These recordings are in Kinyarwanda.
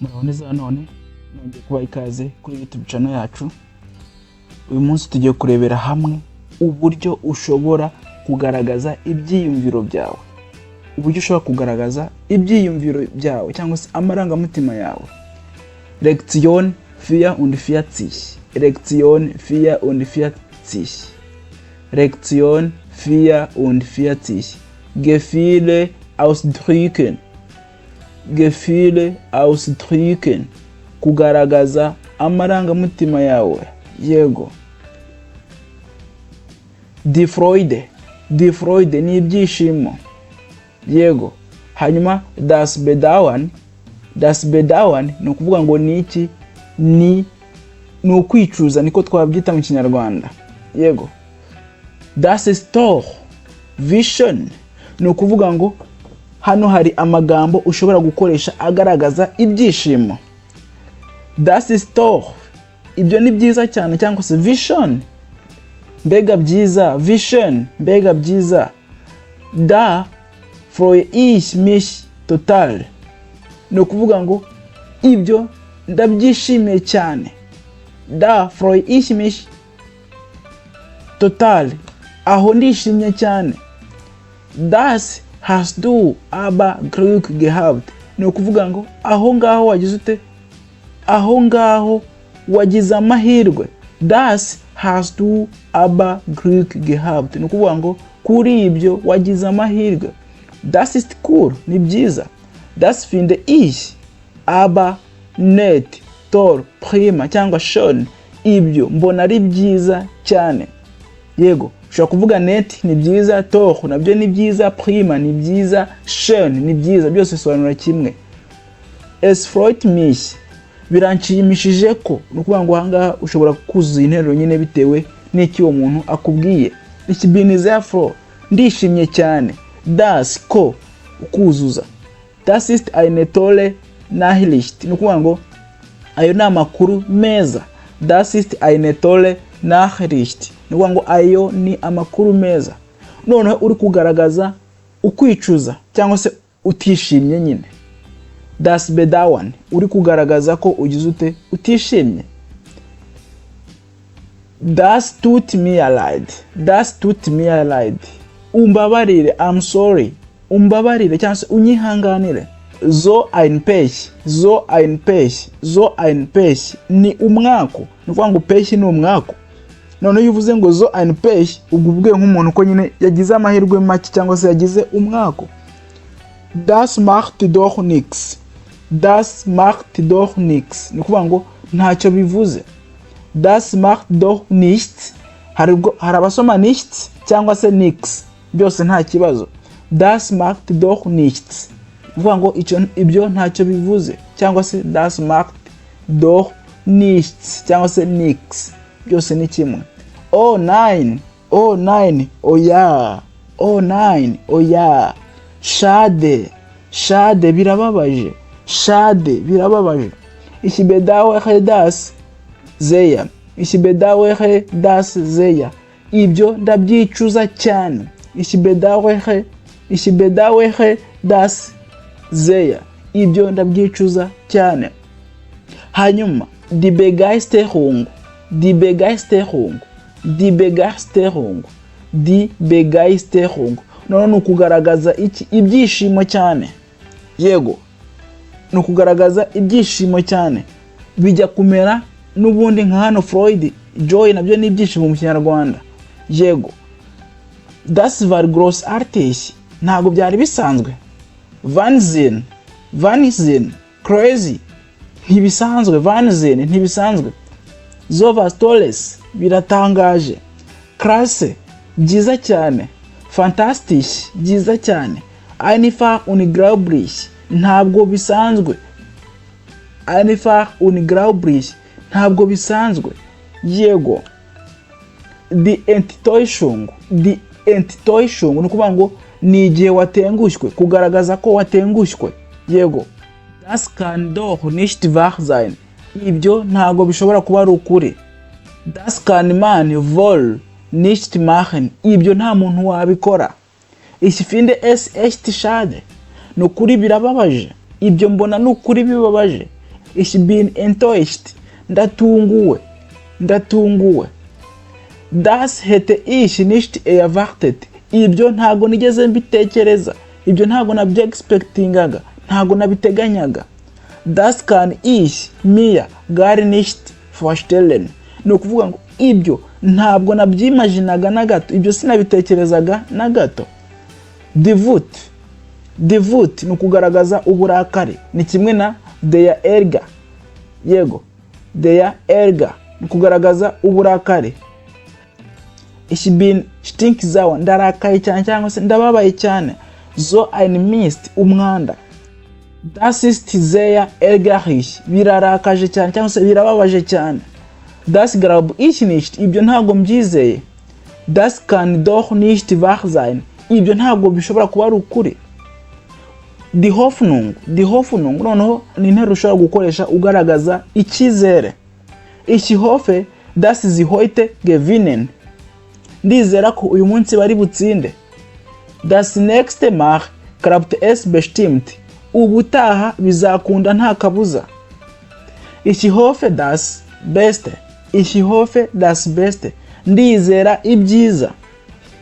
Muraho neza. None nongeye kubaha ikaze kuri YouTube channel yacu. Uyu munsi tugiye kurebera hamwe uburyo ushobora kugaragaza ibyiyumviro byawe, uburyo ushobora kugaragaza ibyiyumviro byawe cyangwa se amarangamutima yawe. Lektion 44, Lektion 44, Lektion 44. Gefühle ausdrücken, Gefühle ausdrücken, kugaragaza amarangamutima yawe. Yego. Die Freude, die Freude ni ibyishimo. Yego. Hanyuma das Bedauern, das Bedauern ni ukuvuga ngo ni iki? Ni ukwicuza, niko twabyita mu Kinyarwanda. Yego. Das ist doch, wie schön, ni ukuvuga ngo hano hari amagambo ushobora gukoresha agaragaza ibyishimo. Das ist doch, ibyo ni byiza cyane, cyangwa se wie schön, mbega byiza, wie schön, mbega byiza. Da freue ich mich total, ni ukuvuga ngo ibyo ndabyishimiye cyane. Da freue ich mich total, aho ndishimye cyane. Das hast du aber Glück gehabt, ni ukuvuga ngo aho ngaho wagize ute? Aho ngaho wagize amahirwe. Das hast du aber Glück gehabt, ni ukuvuga ngo kuri ibyo wagize amahirwe. Das ist cool, ni byiza. Das finde ich aber nett, toll, prima cyangwa schön, ibyo mbona ari byiza cyane. Yego, ushobora kuvuga nett ni byiza, toll nabyo ni byiza, prima ni byiza, schön ni byiza, byose bisobanura kimwe. Es freut mich, biranshimishije ko. Ni ukuvuga ngo ahangaha ushobora kuzuza interuro nyine bitewe n'icyo uwo muntu akubwiye. Ich bin sehr froh, ndishimye cyane. Dass, ko, ukuzuza. Das ist eine tolle Nachricht, ni ukuvuga ngo ayo ni amakuru meza. Das ist eine tolle Nachricht, ni ukuvuga ngo ayo ni amakuru meza. Noneho uri kugaragaza ukwicuza cyangwa se utishimye nyine, das Bedauern, uri kugaragaza ko ugize ute? Utishimye. Das tut mir leid, das tut mir leid, umbabarire, I'm sorry, umbabarire cyangwa se unyihanganire. So ein Pech, so ein Pech, so ein Pech ni umwaku. Ni ukuvuga ngo Pech ni umwaku. Noneho iyo uvuze ngo so ein Pech, ubwo ubwiye nk'umuntu ko nyine yagize amahirwe make cyangwa se yagize umwaku. Das macht doch nix, das macht doch nix, ni ukuvuga ngo ntacyo bivuze. Das macht doch nichts, hari abasoma nichts cyangwa se nix, byose nta kibazo. Das macht doch nichts, ni ukuvuga ngo ibyo ntacyo bivuze, cyangwa se das macht doch nichts cyangwa se nix, byose ni kimwe. Oh nein, oh nein, oya, oh nein, oya. Schade, schade, birababaje, schade, birababaje. Ich bedauere das sehr, ich bedauere das sehr, ibyo ndabyicuza cyane. Ich bedauere, ich bedauere das sehr, ibyo ndabyicuza cyane. Hanyuma die Begeisterung, die Begeisterung, die Begeisterung, die Begeisterung, none ni ukugaragaza iki? Ibyishimo cyane. Yego, ni ukugaragaza ibyishimo cyane. Bijya kumera n'ubundi nka hano Freude, joy nabyo ni ibyishimo mu Kinyarwanda. Yego. Das war großartig, ntabwo byari bisanzwe. Wahnsinn, Wahnsinn, crazy, ntibisanzwe. Wahnsinn, ntibisanzwe. So was Tolles, biratangaje. Klasse, byiza cyane. Fantastisch, byiza cyane. Einfach unglaublich, ntabwo bisanzwe. Einfach unglaublich, ntabwo bisanzwe. Yego. Die Enttäuschung, die Enttäuschung ni ukuvuga ngo ni igihe watengushywe, kugaragaza ko watengushywe. Yego. Das kann doch nicht wahr sein, ibyo ntabwo bishobora kuba ari ukuri. Das kann man wohl nicht machen, ibyo nta muntu wabikora. Ich finde es echt schade, ni ukuri birababaje, ibyo mbona ni ukuri bibabaje. Ich bin enttäuscht, ndatunguwe, ndatunguwe. Das hätte ich nicht erwartet, ibyo ntago nigeze mbitekereza, ibyo ntago nabyexpectingaga, ntago nabiteganyaga. Das kann ich mir gar nicht vorstellen, ni ukuvuga ngo ibyo ntabwo nabyimaginaga na gato, ibyo sinabitekerezaga na gato. Die Wut, die Wut ni ukugaragaza uburakari, ni kimwe na der Ärger. Yego, der Ärger ni ukugaragaza uburakari. Ich bin stinksauer, ndarakaye cyane cyangwa se ndababaye cyane. So ein Mist, umwanda. Das ist sehr ärgerlich, birarakaje cyane cyangwa se birababaje cyane. Das glaub ich nicht, ibyo ntabwo mbyizeye. Das kann doch nicht wahr sein, ibyo ntabwo bishobora kuba ari ukuri. Die Hoffnung, die Hoffnung noneho ni interuro ushobora gukoresha ugaragaza icyizere. Ich hoffe, dass sie heute gewinnen, ndizera ko uyu munsi bari butsinde. Das nächste Mal klappt es bestimmt, ubutaha bizakunda nta kabuza. Ich hoffe das Beste, ich hoffe das Beste, ndizera ibyiza.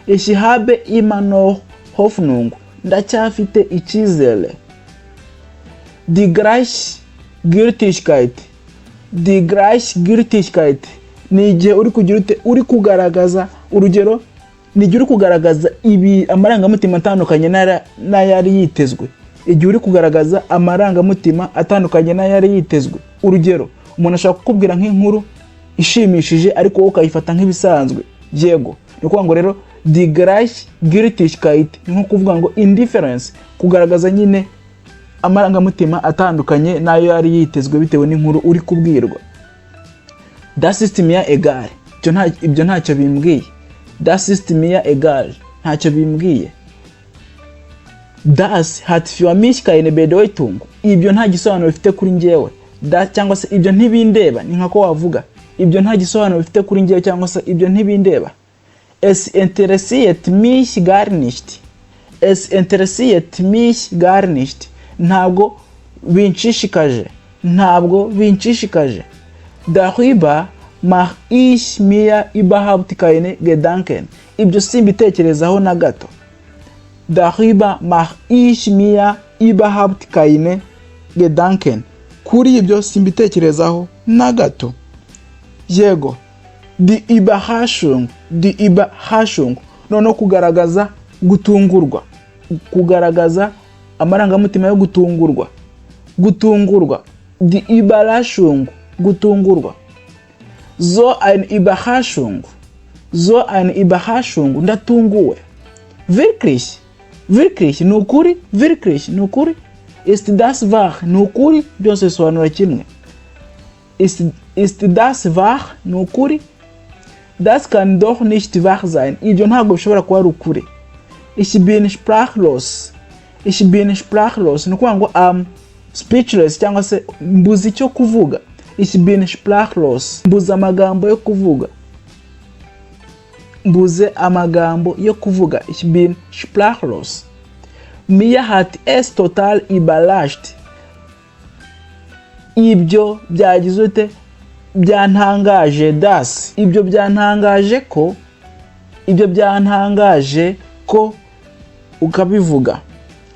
Ich habe immer noch Hoffnung, ndacyafite icyizere. Die Gleichgültigkeit, die Gleichgültigkeit ni igihe uri kugira ute? Uri kugaragaza urugero, ni igihe uri kugaragaza ibi amarangamutima atandukanye n'ayari yitezwe, igihe uri kugaragaza amarangamutima atandukanye n'ayari yitezwe. Urugero, umuntu ashobora kukubwira nk'inkuru ishimishije ariko wowe ukayifata nk'ibisanzwe. Yego, ni ukuvuga ngo rero die Gleichgültigkeit ni nko kuvuga ngo indifference, kugaragaza nyine amarangamutima atandukanye n'ayo yari yitezwe bitewe n'inkuru uri kubwirwa. Das ist mir egal, ibyo ntacyo bimbwiye. Das ist mir egal, ntacyo bimbwiye. Das hat für mich keine Bedeutung, ibyo nta gisobanuro bifite kuri njyewe. Cyangwa se ibyo ntibindeba, ni nkako wavuga ibyo nta gisobanuro bifite kuri njyewe cyangwa se ibyo ntibindeba. Es interessiert mich gar nicht, es interessiert mich gar nicht, ntabwo binshishikaje, ntabwo binshishikaje. Darüber mach ich mir überhaupt keine Gedanken, ibyo simbitekerezaho na gato. Darüber mach ich mir überhaupt keine Gedanken, kuri ibyo simbitekerezaho na gato. Yego, die Überraschung, die Überraschung noneho kugaragaza gutungurwa, kugaragaza amarangamutima yo gutungurwa, gutungurwa. Die Überraschung, gutungurwa. So eine Überraschung, so eine Überraschung, ndatunguwe. Wirklich, wirklich ni ukuri, wirklich ni ukuri. Ist das wahr, ni ukuri, byose bisobanura kimwe. Ist das wahr, ni ukuri. Das kann doch nicht wahr sein, ibyo ntabwo bishobora kuba ari ukuri. Ich bin sprachlos, ich bin sprachlos ni ukuvuga ngo am speechless cyangwa se mbuze icyo kuvuga. Ich bin sprachlos, mbuze amagambo yo kuvuga, mbuze amagambo yo kuvuga. Ich bin sprachlos. Mir hat es total überrascht, ibyo byagize ute? Byantangaje. Das, ibyo byantangaje ko, ibyo byantangaje ko ukabivuga.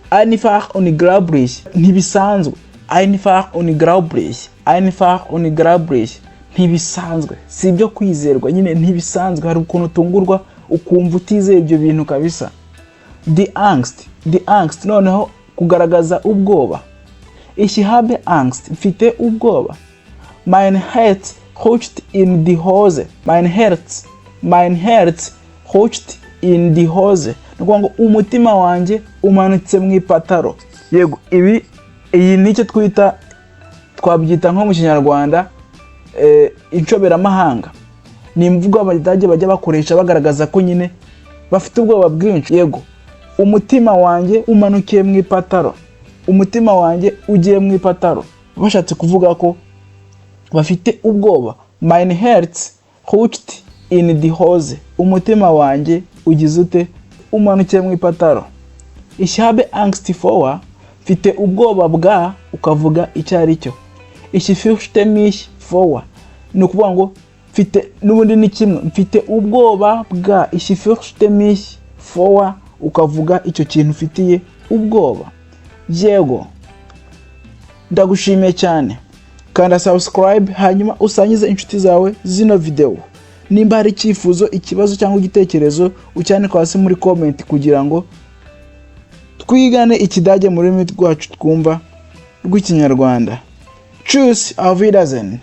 Einfach unglaublich, ntibisanzwe. Einfach unglaublich, einfach unglaublich, ntibisanzwe, si ibyo kwizerwa nyine, ntibisanzwe. Hari ukuntu utungurwa ukumva utizeye ibyo bintu kabisa. Die Angst, die Angst noneho kugaragaza ubwoba. Ich habe Angst, mfite ubwoba. Mein Herz rutscht in die Hose, mein Herz, mein Herz rutscht in die Hose, ni ukuvuga ngo umutima wanjye umanutse mu ipataro. Yego, ibi iyi nicyo twita, twabyita nko mu Kinyarwanda inshoberamahanga, ni imvugo Abadage bajya bakoresha bagaragaza ko nyine bafite ubwoba bwinshi. Yego, umutima wanjye umanukiye mu ipataro, umutima wanjye ugiye mu ipataro, bashatse kuvuga ko bafite ubwoba. Mein Herz rutscht in die Hose, umutima wanjye ugize ute? Umanukiye mu ipataro. Ich habe Angst vor, mfite ubwoba bwa, ukavuga icyo ari cyo. Ich fürchte mich vor, ni ukuvuga ngo mfite, n'ubundi ni kimwe, mfite ubwoba bwa. Ich fürchte mich vor, ukavuga icyo kintu ufitiye ubwoba. Yego, ndagushimiye cyane. Kanda subscribe, hanyuma usangize inshuti zawe zino video. Nimba hari icyifuzo, ikibazo cyangwa igitekerezo, ucyandika hasi muri comment kugira ngo twigane Ikidage mu rurimi rwacu twumva rw'Ikinyarwanda. Tschüss, auf Wiedersehen.